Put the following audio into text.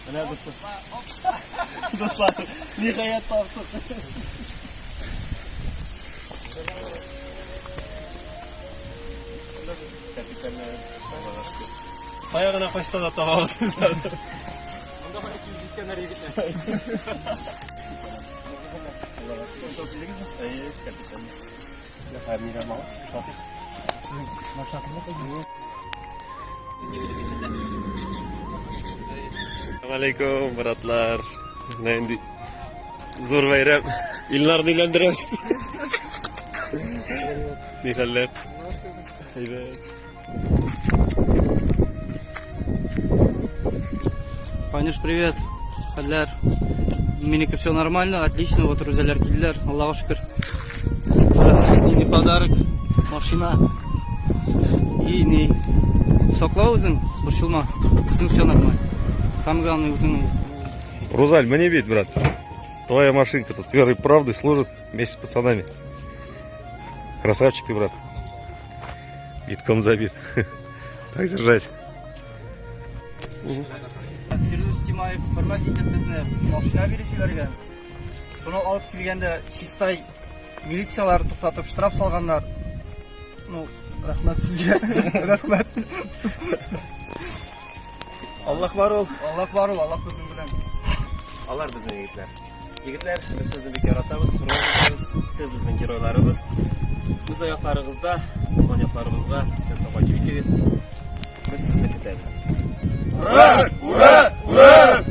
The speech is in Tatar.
Менә дуслар. Дуслар, ниһаять таптык. Капитальная. Кая гына качса да табабыз без аны. Монда гына килеп җиткәннәр егетләр. Әйе, капитальный. Алейкум, братлар. Менә инде зур бәйрәм. Илнарны өйләндерәбез. Ни хәлләр? Әйбәт. Фаниш, привет. Хәлләр. Минеке все нормально, отлично. Вот Рузәләр килделәр, Аллага шөкер. Нинди подарок, машина. И ни. Сакла үзең, борчылма. Безнең все нормально. Самое главное үзең. Рузаль, мне бит, брат. Твоя машинка тут верой и правдой служит вместе с пацанами. Красавчик ты, брат. Битком забит. Так держать. Фирдүс Тимаев хөрмәт итеп безне машина биреп җибәргән. Шуны алып килгәндә Чистай милицияләре туктатып штраф салганнар. Ну, рәхмәт сезгә. Рәхмәт. Аллаһ бар ул. Аллаһ бар ул, Аллаһ безнең белән. Алар безнең егетләр. Егетләр, без сезне бик яратабыз, хөрмәт итәбез. Сез безнең геройларыбыз. Үз аякларыгызда, туган якларыбызга исән сау кайтып җитегез. Без сезне көтәбез. Ура! Ура! Ура!